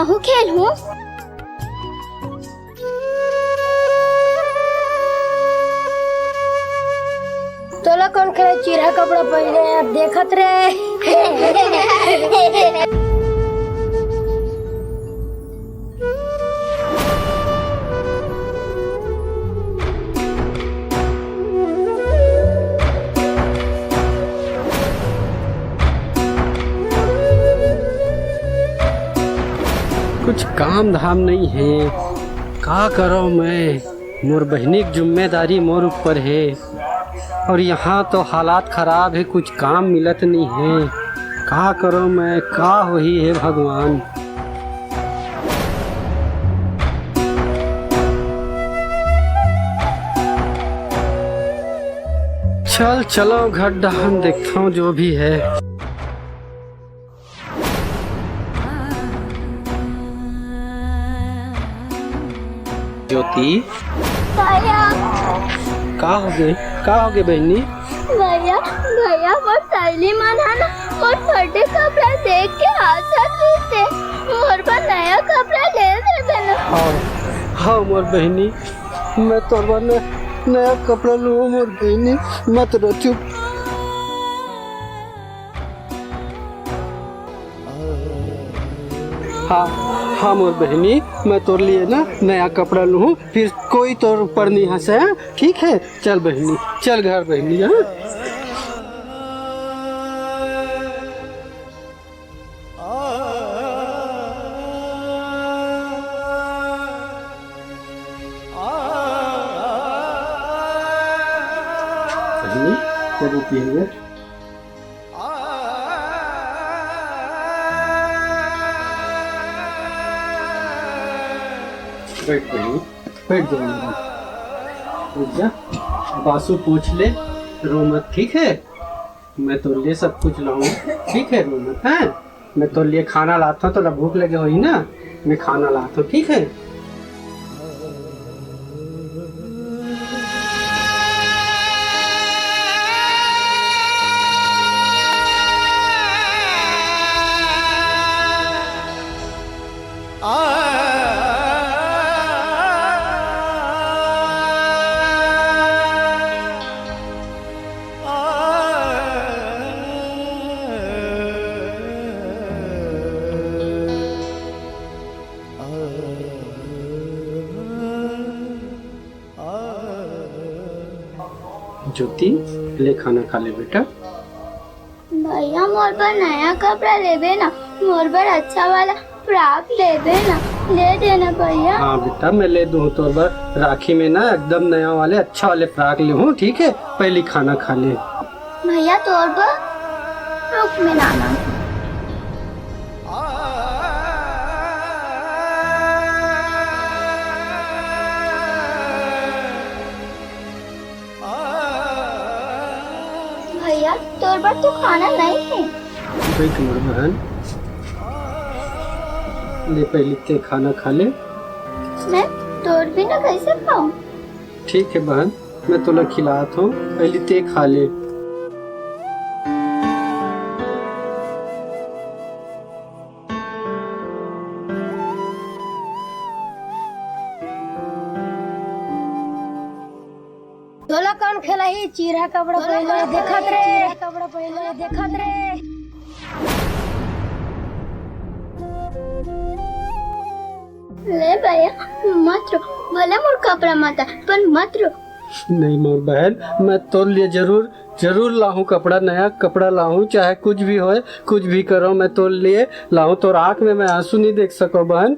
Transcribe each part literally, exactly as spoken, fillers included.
हूँ खेल हूँ। तोला कौन खेले चिरहा कपड़ा पहने यार, देखत रे। कुछ काम धाम नहीं है, का करो मैं? मोर बहिनी के जिम्मेदारी मोर ऊपर है, और यहाँ तो हालात खराब है, कुछ काम मिलत नहीं है। का करो मैं, का होही हे भगवान? चल, चलो घर डहन देखता हूँ जो भी है। ज्योति, भैया। का हो गए, का हो गए बहनी? भैया, भैया, मोर सहेली मन है ना, मोर फटे कपड़ा देख के हंसत रहिथे, मोर बर नया कपड़ा ले दे देना। हाँ, हाँ, मोर बहनी, मैं तोर बर न-, नया कपड़ा लूँ, मोर बहनी, मत रो, चुप। हाँ, हाँ मोर बहनी, मैं तोर लिए ना नया कपड़ा लूहूँ, फिर कोई तोर ऊपर नहीं हंसे, हाँ? ठीक है, चल बहनी, चल घर बहनी, हाँ? बहनी, क्या रोती है? बैठ बहनी, बैठ जा मेरी। उठ जा, बासु पोछ ले, रो मत, ठीक है? मैं तोर लिए सब कुछ लाऊं, ठीक है? रो मत, हैं? मैं तोर लिए खाना लात हूँ, तोला भूख लगे होही ना, मैं खाना लात हूँ, ठीक है? ज्योति, ले खाना खा ले बेटा। भैया, मोर बर नया कपड़ा लेबे ना, मोर बर अच्छा वाला फ्रॉक लेबे ना, ले देना भैया। हाँ बेटा, मैं ले दूँ तोर बर। राखी में ना एकदम नया वाले, अच्छा वाले फ्रॉक ले हूँ, ठीक है? पहली खाना खा ले। भैया, तोर बर? रुक, मैं लाना। भैया, तोर बर तो खाना नहीं है। बैठ मोर बहन, ले पहली ते खाना खा ले। मैं तोर बिना कैसे खाऊं? ठीक है बहन, मैं तोला खिलात हूँ, पहली ते खा ले। तोला कौन खेलाही? चिरहा कपड़ा पहले देखत रे, चिरहा कपड़ा पहले देखत रे। ले भैया, मत रो, भले मोर कपड़ा मत आए, पर मत रो। नहीं मोर बहन, मैं तोर लिए जरूर, जरूर लाहूं कपड़ा, नया कपड़ा लाहूं, चाहे कुछ भी होए, कुछ भी करो, मैं तोर लिए लाहूं। तोर आंख में मैं आंसू नहीं देख सको बहन।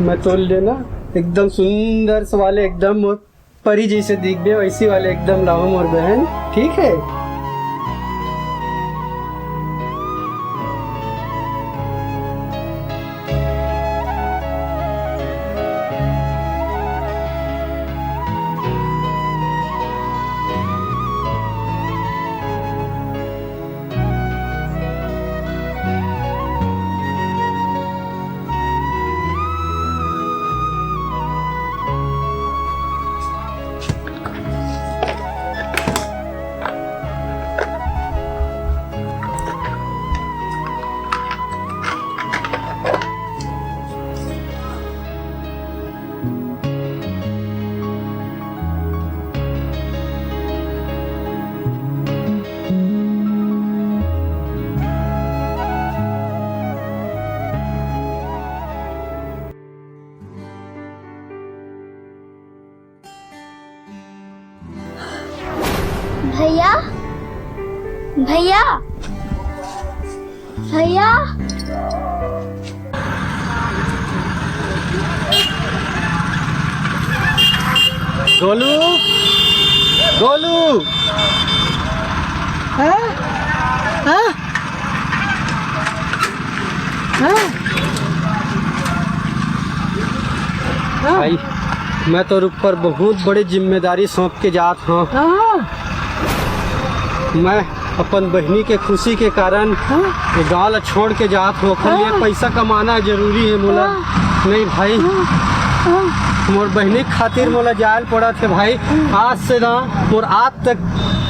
मैं तोर लिए ना एकदम सुंदर से वाले, एकदम मोर परी जैसे दिखबे वैसी वाले एकदम लाहूं मोर बहन, ठीक है? भैया, भैया, भैया। गोलू, गोलू। हाँ? हाँ? हाँ? हाँ? भाई, मैं तोर ऊपर बहुत बड़े जिम्मेदारी सौंप के जात हूँ। हाँ? मैं अपन बहिनी के खुशी के कारण हाँ? ये गांव ला छोड़ के जात हूँ। ओकर लिए हाँ? पैसा कमाना जरूरी है मोला। हाँ? नहीं भाई, हाँ? हाँ? मोर बहिनी के खातिर मोला जायल पड़त है भाई। आज से ना मोर आज तक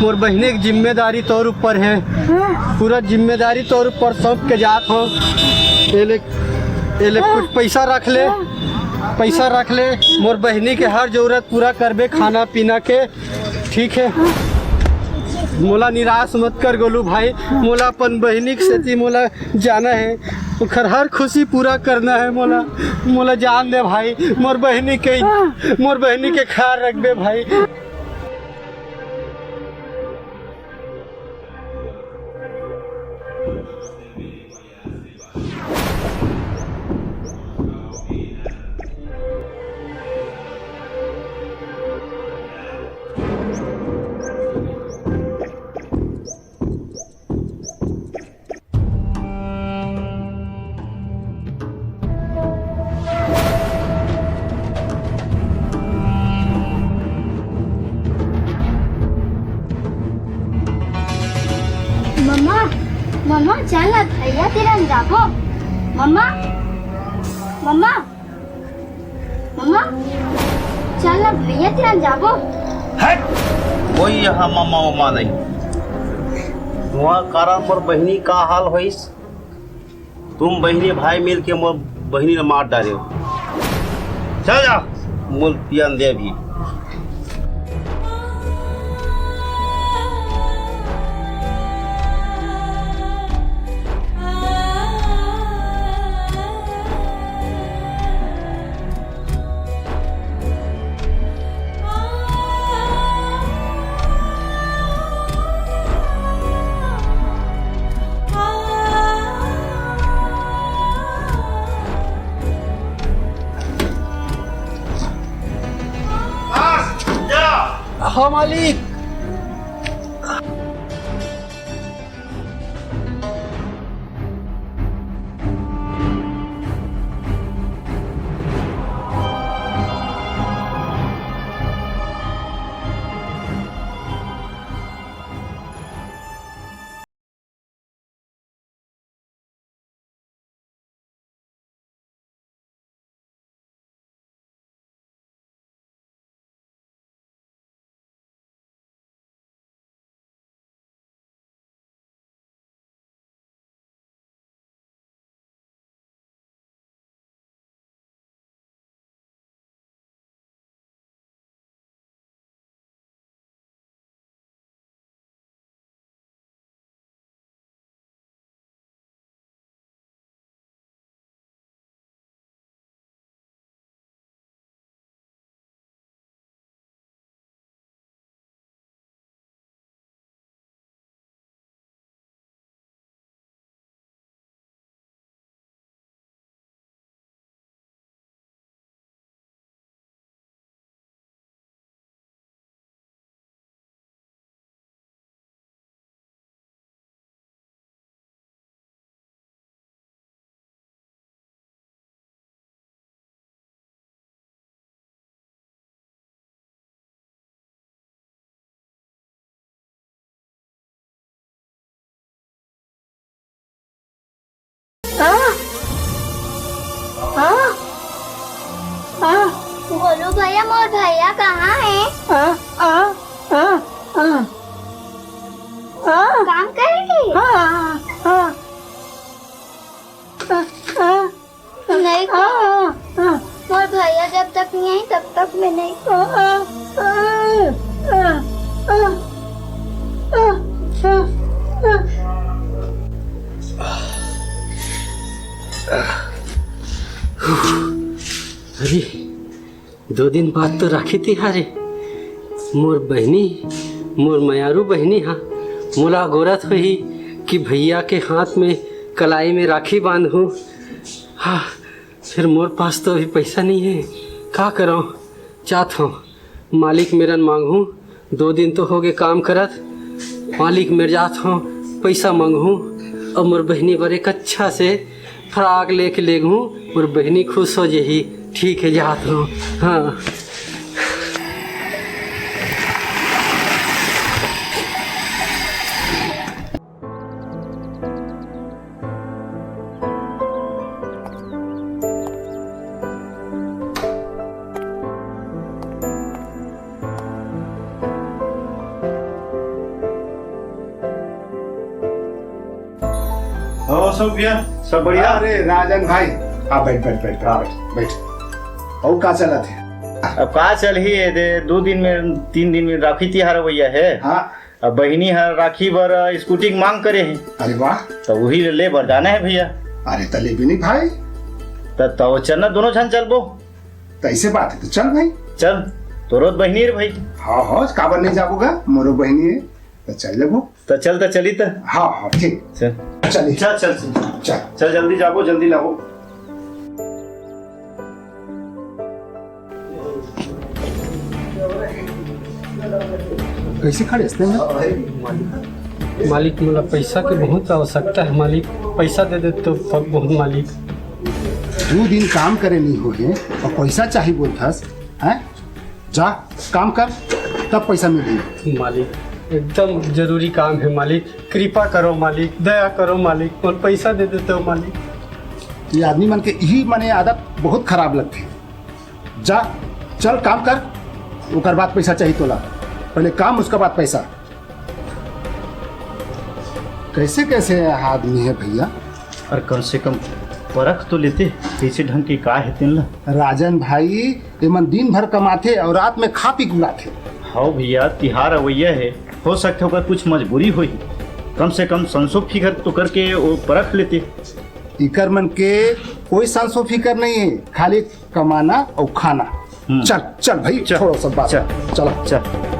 मोर बहिनी के जिम्मेदारी तोर ऊपर है। हाँ? पूरा जिम्मेदारी तोर ऊपर सौंप के जात हूँ। ये ले, ये ले हाँ? कुछ पैसा रख ले, हाँ? पैसा रख ले। मोर बहिनी के हर जरूरत पूरा करबे, खाना पीना के। ठीक है, मोला निराश मत कर गोलू भाई, मोला अपन बहिनी के सेती मोला जाना है, ओकर हर खुशी पूरा करना है मोला। मोला जान दे भाई, मोर बहिनी के, मोर बहिनी के ख्याल रखबे भाई। मम्मा, मम्मा, चल ना भैया तीरन जाबो। मम्मा, मम्मा, मम्मा, चल ना भैया तीरन जाबो। हट! कोई यहाँ मम्मा उम्मा नहीं। तुम्हार कारण मोर बहिनी का हाल होइस। तुम बहिनी भाई मिल के मोर बहिनी ला मार डारे हो। चल जा, मोर पियन दे अभी। हाँ मालिक। गोलू भैया, मोर भैया कहाँ है? काम करेगी? नहीं, मोर भैया जब तक नहीं आई, तब तक मैं नहीं। अरे, दो दिन बाद तो राखी तिहार हे। मोर बहिनी मोर मयारू बहिनी हा मोला गोरत होही कि भैया के हाथ में कलाई में राखी बांधहूँ। हाँ, फिर मोर पास तो अभी पैसा नहीं है, का करौं? जात हौं, मालिक मेरन मांगहूँ। दो दिन तो होगे काम करत, मालिक मेर जात हौं, पैसा मांगहूँ। अउ मोर बहिनी बर एक अच्छा से फ्रॉक लेके लेगहूँ, मोर बहिनी खुश हो जेही। ठीक है, जात हौं। हाँ। और सब भैया, सब बढ़िया? अरे राजन भाई, हाँ, बैठ, बैठ, बैठ, बैठ, हाँ। बैठ, बैठ। और का चलत हे? अब का चलही, ये दे, दू दिन में, तीन दिन में राखी तिहार अवइया हे। हाँ। अब बहिनी हर राखी बर स्कूटी के मांग करे हे। अरे वाह। तो वही ले बर जाना हे भैया। अरे त लेबे नहीं भाई। त, तो चलना, दोनों झन चलबो। त ऐसे बात है, तो चल भाई। चल, तोरो बहिनी रे भाई। हाँ, हाँ, काबर नहीं जाबो गा, मोरो बहिनी है, तो चल लेबो। त चल, त चली त। हाँ, हाँ, ठीक। चल। चली। चल, चल, चल। चल। चल, जल्दी जाबो, जल्दी लाबो। कैसे खड़े हस तें? मालिक, मोला पैसा के बहुत आवश्यकता है मालिक, पैसा दे दे तो बहुत मालिक। दू दिन काम करे नहीं हो हे और पैसा चाही बोलथस, हैं? जा काम कर, तब पैसा मिलही। मालिक, एकदम जरूरी काम है मालिक, कृपा करो मालिक, दया करो मालिक, मोला पैसा दे देते हो मालिक। ये आदमी मन के यही मने आदत बहुत खराब लगथे। जा, चल काम कर, ओकर बाद पैसा चाही तोला। पहले काम, उसका बाद पैसा। कैसे कैसे आदमी है भैया? अरे कम से कम परख तो लेते, कैसे ढंग के का है तेन ला। राजन भाई, एमन दिन भर कमाथे और रात में खा पी के उड़ाथे। हव भैया, तिहार अवइया है, हो सकथे ओकर कुछ मजबूरी होही। कम से कम संसो फिकर तो करके वो परख लेते। इकर मन के कोई संसो फिकर नहीं है, खाली कमाना और खाना। हम्म। चल, चल भाई, चल। छोड़ो सब बात। चल। चलो। चल।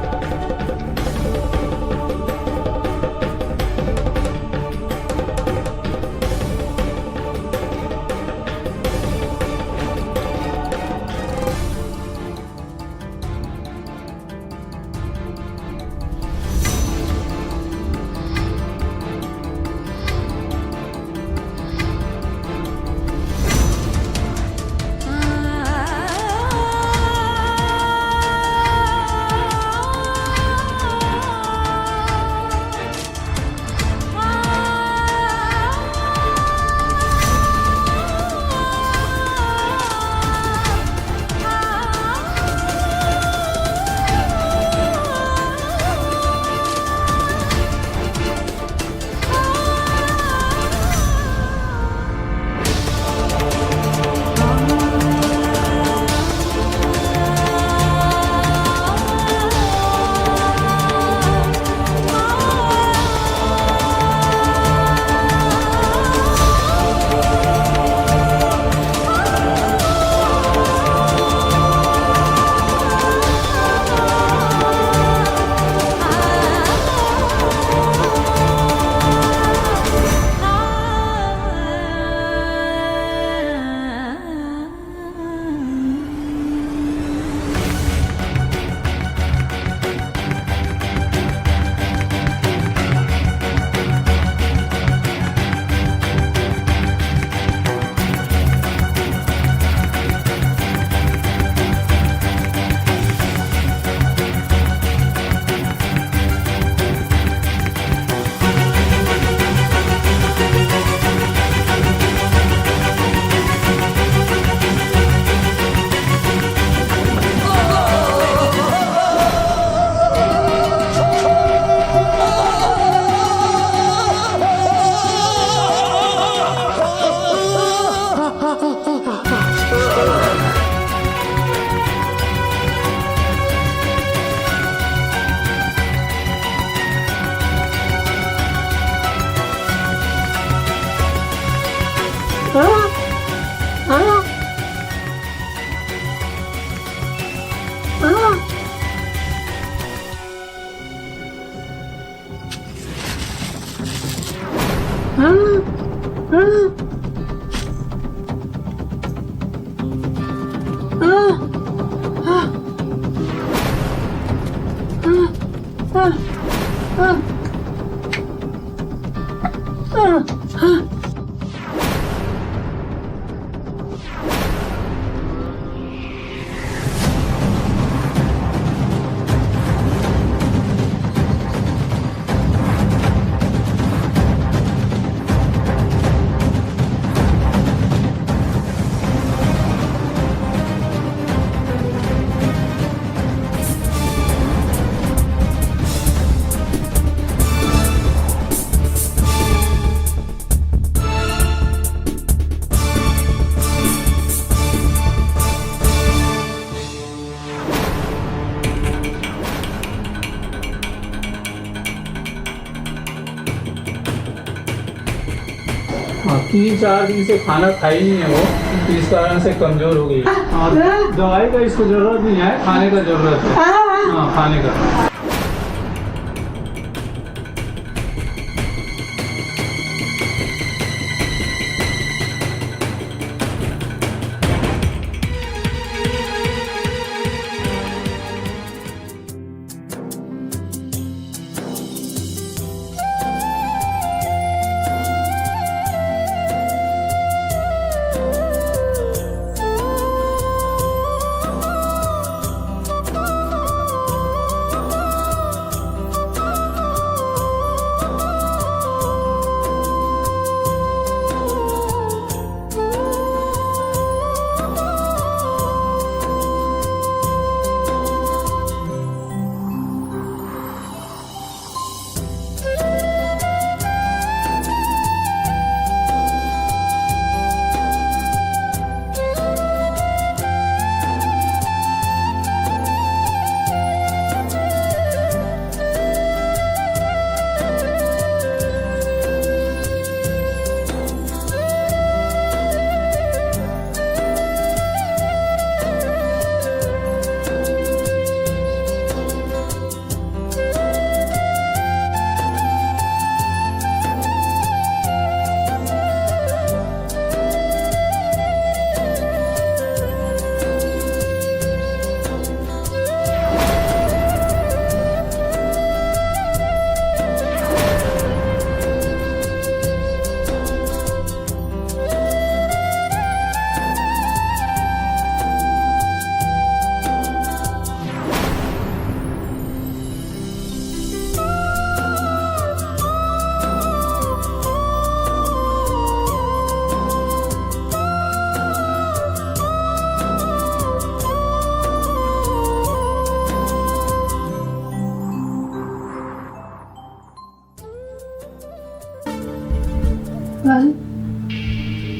तीन चार दिन से खाना खाई नहीं है वो, तो इस कारण से कमजोर हो गई है। हाँ, दवाई का इसको जरूरत नहीं है, खाने का जरूरत है। हाँ, खाने का।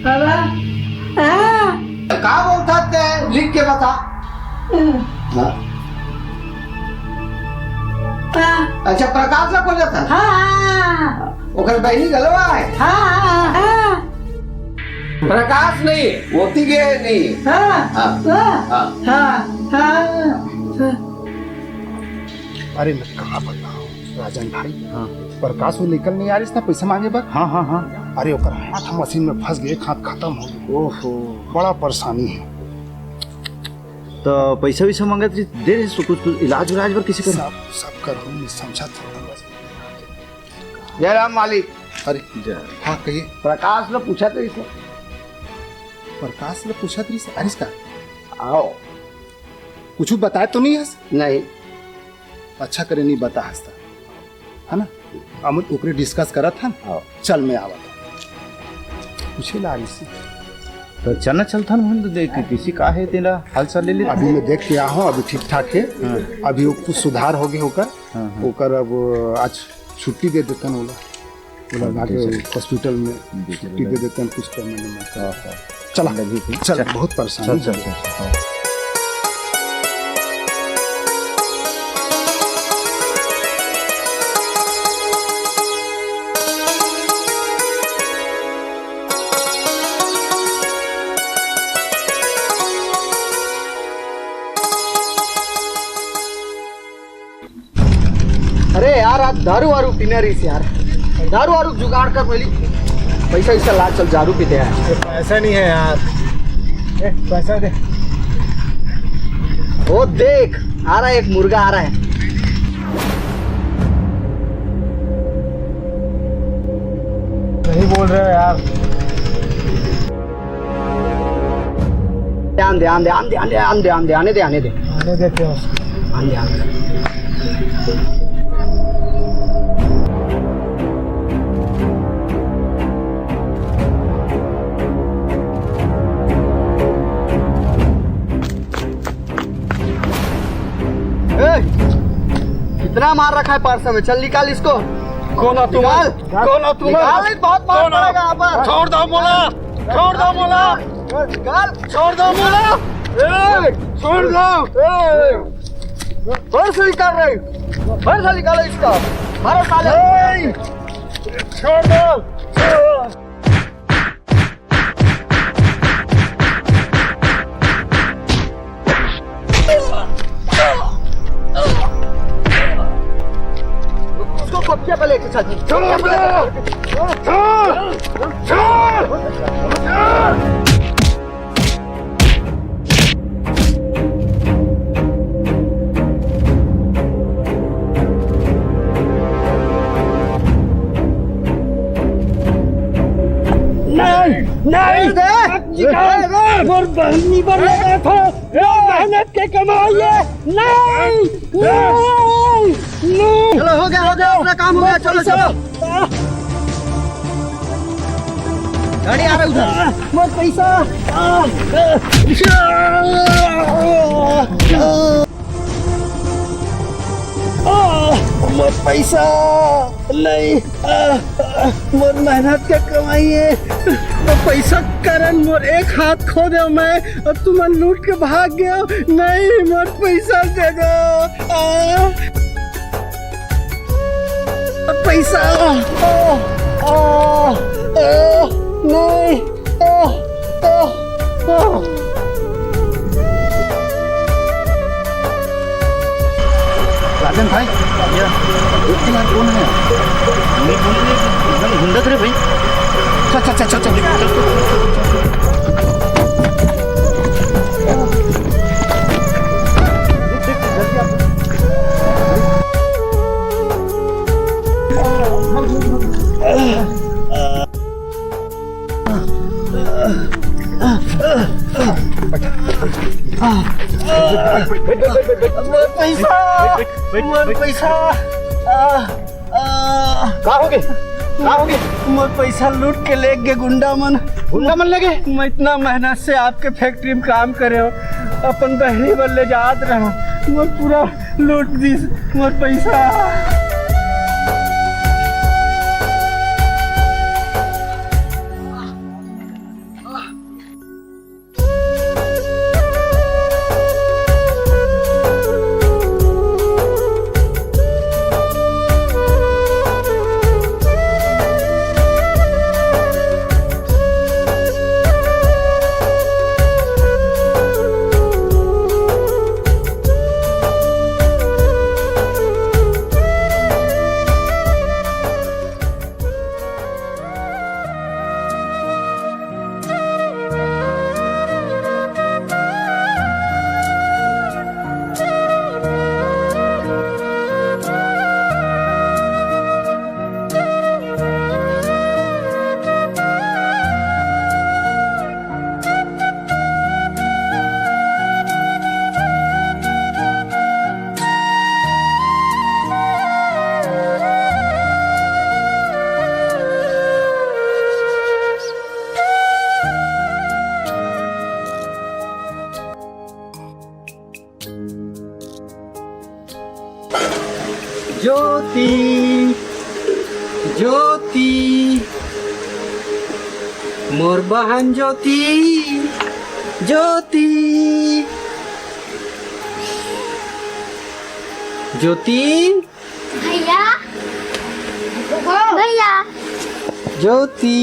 बाबा। हाँ। का बोलता ते? लिख के बता। हाँ। हाँ। अच्छा, प्रकाश ला खोजत हस? हाँ। ओकर बहिनी घलो आय? हाँ, हाँ, हाँ। प्रकाश नहीं, ओती गे नहीं। हाँ। हाँ। हाँ। हाँ। हाँ। हाँ। अरे, मैं का बतावं राजन भाई, हाँ। प्रकाश वो निकल नहीं आ रहिस ना पैसा मांगे बर। हाँ, हाँ, हाँ। अरे, ओकर हाथ मशीन में फंस गे, एक हाथ खतम हो गे। ओहो। बड़ा परेशानी हे। त पैसा वैसा मांगत रहिस, दे रहिस तो कुछ, कुछ इलाज उलाज बर कइसे करे? सब, सब करहूँ, मैं समझत हूँ बस। जय राम मालिक। अरे, जय। हाँ, कहिए। प्रकाश ला पूछत रहिस। प्रकाश ला पूछत रहिस, अरे इसका? आव। कुछ बताय तो नहीं हस? नहीं। अच्छा करे नहीं बताहस त, है ना? हमन ओकरे discuss करत हन। हाँ। चल, मैं आवत हूँ। पूछे ला आरिस। त चलना चलथन, हमन तो देख के किसी का हे तेला हाल चाल ले ले। अभी मैं देख के आया हूँ, अभी ठीक ठाक हे। हाँ। अभी वो कुछ सुधार हो गे ओकर। हाँ, हाँ। ओकर अब आज छुट्टी दे देथन ओला। ओला हाँ, लाके जैसे hospital में जैसे छुट्टी दे देथन, कुछ payment वेमेंट कर। हाँ, हाँ। चला, लगी थी। चल, चल। बहुत परेशान चल, हूँ। चल, चल, चल, हाँ। अरे यार, आज दारू वारू पीना रहिस यार, दारू वारू जुगाड़ कर पहली, पैसा वैसा ला, चल दारू पीते हैं। अरे पैसा नहीं है यार। ए, पैसा दे। वो देख, आ रहा है, एक मुर्गा आ रहा है। नहीं बोल रहे यार। ध्यान दे, आन दे, आन दे, आन दे, आन दे, आने दे, आने दे। आने देते हैं उसको। आन दे, आन दे। ए, कितना मार रखा है पर्स में, चल निकाल इसको। कौन हो तुम? निकाल। कौन हो तुम? निकाल, बहुत मार पड़ेगा यहाँ पर। छोड़ दो मोला, छोड़ दो मोला। निकाल। छोड़ दो मोला। ए, छोड़ दो। ए, फिर से निकाल रहे। फिर से निकालो इसका। मारो साले। ए, छोड़ दो। चल, चल, चल, चल, चल। नहीं, नहीं, नहीं। मोर बहनी बर लगा था, मोर मेहनत के कमाई है। नहीं, नहीं, नहीं। चलो, हो गया, हो गया, अपना काम हो गया, चलो, चलो। गाड़ी आ रहा है उधर। मोर पैसा। मोर पैसा नहीं। मोर मेहनत के कमाई है। मोर पैसा कारण मोर एक हाथ खो दे मैं, और तुमन लूट के भाग गए। नहीं, मोर पैसा दे दो। पैसा। आ, आ, आ, नहीं। आ, आ, आ। राजन भाई, या। दोस्त यार कौन है? नहीं, कौन है? एकदम हुंडत रे भाई। चल, चल, चल, चल, चल। मोर पैसा, मोर पैसा। आ, आ। का होगे? का होगे? मोर पैसा लूट के ले गे गुंडा मन। गुंडा मन ले गे? मैं इतना मेहनत से आपके फैक्ट्री में काम करे हो, अपन बहनी बर ले जात रहा, मोर पूरा लूट दिस मोर पैसा। ज्योति, ज्योति, मोर बहन ज्योति, ज्योति, ज्योति। भैया, भैया। ज्योति।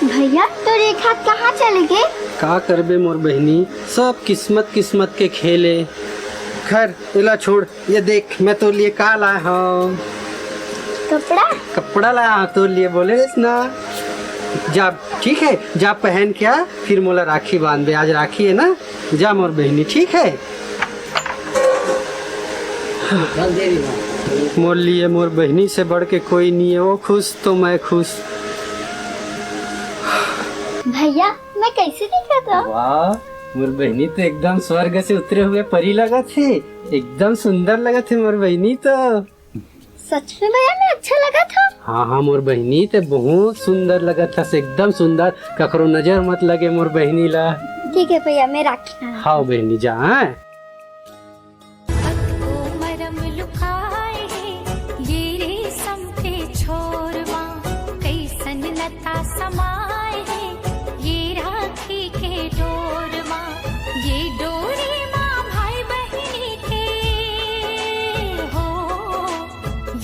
भैया, तोर एक हाथ कहाँ चले गे? का करबे मोर बहिनी, सब किस्मत, किस्मत के खेल ए। खैर, एला छोड़, ये देख, मैं तोर लिए का लाए हौं। कपड़ा? कपड़ा लाए हौं तोर लिए, बोले रेस ना। जा, ठीक है, जा पहन के आ, फिर मोला राखी बांधबे, आज राखी है ना। जा मोर बहिनी, ठीक है। मोर लिए मोर बहिनी से बढ़ के कोई नहीं है, वो खुश तो मैं खुश। भैया, मैं कैसे दिखत हौं? वाह, मोर बहिनी तो एकदम स्वर्ग से उतरे हुए परी लगत हे, एकदम सुंदर लगत हे मोर बहिनी तो। सच में भैया, मैं अच्छा लगत हौं? हाँ, हाँ, मोर बहिनी, ते बहुत सुंदर लगत हस, एकदम सुंदर। ककरो नजर मत लगे मोर बहिनी ला। ठीक है भैया, मैं राखी बांधत हौं। हाँ बहिनी, जा, हाँ। अतको मरम लुकाए हे, ये रेशम के छोर मा, कइसन नता समाए हे, ये राखी के डोर मा, ये डोरी मा भाई बहिनी के हो,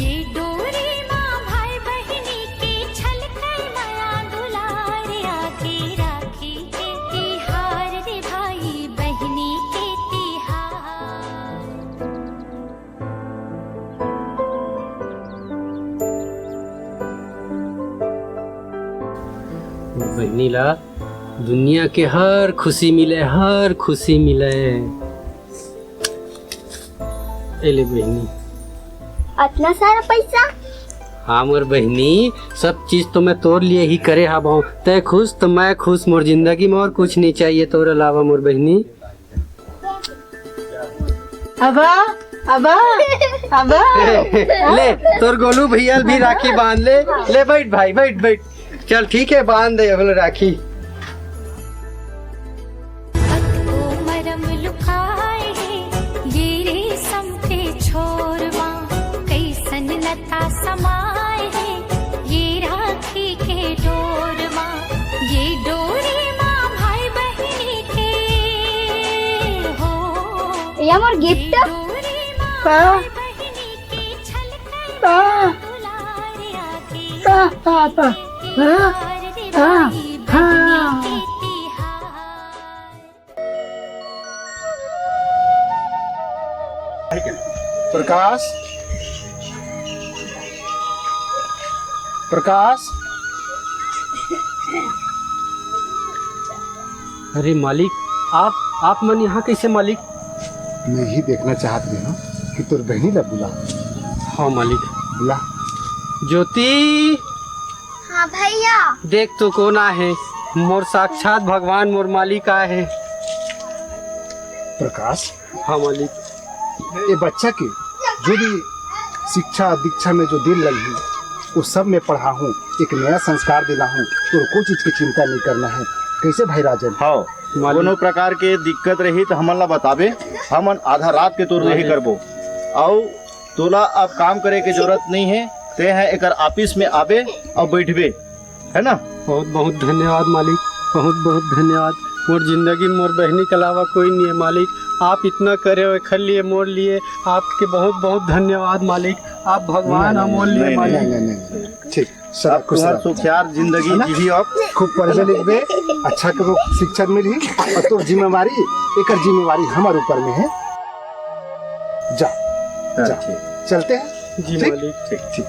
ये डोरी मा भाई बहिनी के छलकै मया दुलार आके राखी के तिहार रे भाई बहिनी के तिहार। नीला, दुनिया के हर खुशी मिले, हर खुशी मिले। ए ले बहिनी। अतना सारा पैसा? हाँ मोर बहिनी, सब चीज तो मैं तोर लिए ही करे हावंव। तै खुश तो मैं खुश, मोर जिंदगी में और कुछ नहीं चाहिए तोर अलावा मोर बहिनी। अबा, अबा, अबा। ले, तोर गोलू भैया भी राखी बांध ले। ले बैठ भाई, बैठ, बैठ। चल ठीक है, बांध दे अब राखी। अतको मरम लुकाए हे, ये रेशम के छोरवा, कैसन लता समाए हे, ये राखी के डोरवा, ये डोरी माँ भाई बहिनी के हो। ये मोर ये गिफ्ट। डोरी माँ का? भाई बहिनी के छलकै का? दुलार आगे। का, का, का? हाँ? हाँ, हाँ। प्रकाश, प्रकाश। अरे मालिक, आप, आप मन यहाँ कैसे मालिक? मैं ही देखना चाहत रहेंव कि तोर बहिनी ला बुला। हाँ मालिक। बुला। ज्योति। हाँ भैया। देख तो कोन आहे, मोर साक्षात भगवान, मोर मालिक आहे। प्रकाश। हाँ मालिक। ये बच्चा के जो भी शिक्षा दीक्षा में जो दिल लगही, वो सब मैं पढ़ाहूँ, एक नया संस्कार दिलाहूँ, तोर कोई चीज की चिंता नहीं करना है। कैसे भाई राजन? हाँ, मालिक। कोनो प्रकार के दिक्कत रही तो हमन ला बताबे, हमन आधा रात के तोर ले ही मालिक। करबो। अउ तोला अब काम करे के जरूरत नहीं है, ते है एकर ऑफिस में आबे अउ बैठबे, है ना? बहुत बहुत धन्यवाद मालिक, बहुत बहुत धन्यवाद। मोर जिंदगी में मोर बहिनी के अलावा कोई नहीं है मालिक। आप इतना करे हो एखर लिए, मोर लिए, आपके बहुत बहुत धन्यवाद मालिक। आप भगवान नहीं, हो मोर लिए नहीं, मालिक। नहीं, नहीं, नहीं। ठीक, अब खुश तुम्हार रहो। सुखियार जिंदगी है ना? जीही अब। खूब पढ़बे लिखबे, अच्छा के शिक्षा मिलही, और तोर जिम्मेवारी, एकर जिम्मेवारी हमर ऊपर में है। जा, हाँ, जा। ठीक। चलते हैं। जी ठीक? मालिक। ठीक, ठीक।